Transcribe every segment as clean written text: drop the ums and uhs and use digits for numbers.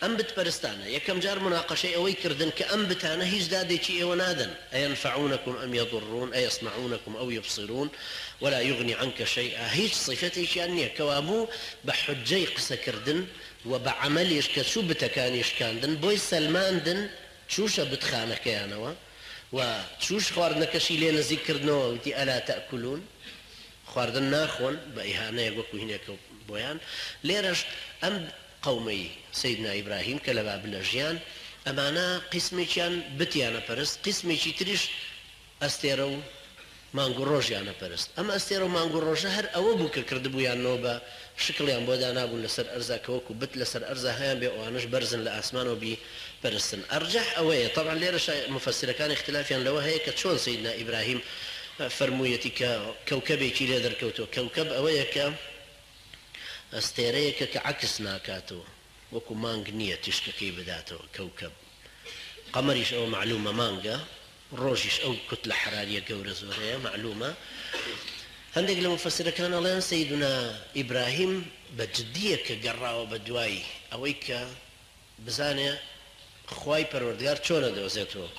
ئەم بتپەرستانە یەکەم جار موناقەشەی ئەوەی کردن کە ئەم بتانە هیچ دادێکی ئێوە نادەن، اینفعونکم ام یضرون ایسمعونکم او یبصرون ولا یغنی عنک شیئا، هیچ سیفەتێکیان نیە، کەوابوو بە حوججەی قسەکردن و بە عەمەلیش کە چوو بتەکانی شکاندن بۆی سەلماندن چووشە بتخانەکەیانەوە و چووش خواردنەکەشی لێ نزیک کردنەوە وتی الا تاکلون خواردن ناخۆن بە ئیهانەیەک وەکو هینێکە بۆیان لێرەش ئەم قەومەی سەیدنا ئیبراهیم کە لە بابلە ژیان، ئەمانە قیسمێکیان بتیان ئەپەرست، قیسمێکی تریش ئەستێرە و مانگ و ڕۆژیان ئەپەرست. ئەم ئەستێرە و مانگ و ڕۆژە هەر ئەوە بوو کە کردبوویاننەوە بە شکڵیان بۆ دانابوون لەسەر ئەرزا کە وەکو بت لەسەر ئەرزا هەیان بێ ئەوانەش بەرزن لە ئاسمانەوە بیپەرستن. ئەرجەح ئەوەیە، تەبعەن لێرەشا موفەسیرەکان ئیختلافیان لەوە هەیە کە چۆن سەیدنا ئیبراهیم فەرموویەتی کە کەوکەبێکی لێ دەرکەوتووە. کەوکەب ئەوەیە کە ئەستێرەیەکە کە عەکس ناکاتەوە وەکو مانگ نییە تیشکەکەی بداتەوە، کەوکەب، قەمەریش ئەوە مەعلومە مانگە، ڕۆژیش ئەو کوتلە حەراریە گەورە زۆرەیە مەعلومە. هەندێک لە موفەسرەکان ئەڵێن سەیدونا ئیبراهیم بە جدییە کە گەڕاوە بە دوای ئەوەی کە بزانێ خوای پەروەردگار چۆن ئەدۆزێتەوە،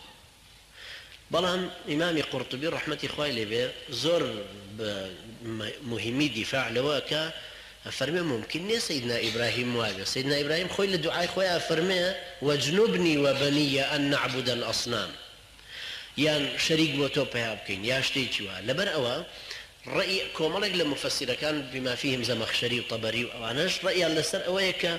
بەڵام ئیمامی قورتوبی ڕەحمەتی خوای لێ بێ زۆر بە موهیمی دیفاع لەوە ئەکا ئەفەرمێ مومکین نیە سەیدنا ئیبراهیم وابێ سەیدنا ئیبراهیم خۆی لە دوعای خۆیا ئەفەرمێ واجنبنی وبنی ان نعبد الاصنام یان شەریک بۆ تۆ پەیا بکەین یا شتێکی وا لەبەر ئەوە ڕەئی کۆمەڵێک لە موفەسیرەکان بما فیهم زەمەخشەری و تەبەری و ئەوانەش ڕەئیان لەسەر ئەوەیە کە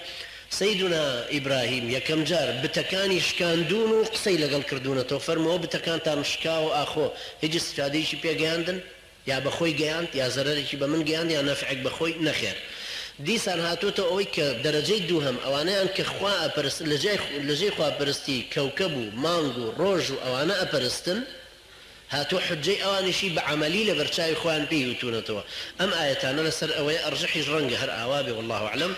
سەیدونا ئیبراهیم یەکەم جار بتەکانی شکاندوون و قسەی لەگەڵ کردوونەتەوە فەرمووە بتەکانتان شکاوە ئاخۆ هیچ ئیستفادەیەکی پێ گەیاندن یا بە خۆی گەیاند یا زەرەرێکی بە من گەیاند یا نەفعێک بە خۆی نەخێر دیسان هاتووەتەوە ئەوەی کە دەرەجەی دووهەم ئەوانەیان کە خوا ئەپەرستن لە جێی خواپەرستی کەوکەب و مانگ و ڕۆژ و ئەوانە ئەپەرستن هاتووە حوججەی ئەوانیشی بە عەمەلی لەبەرچاوی خۆیان پێی وتوونەتەوە، ئەم ئایەتانە لەسەر ئەوەیە ئەرجەحیش ڕەنگە هەر ئاوا بێ واللە اعلم.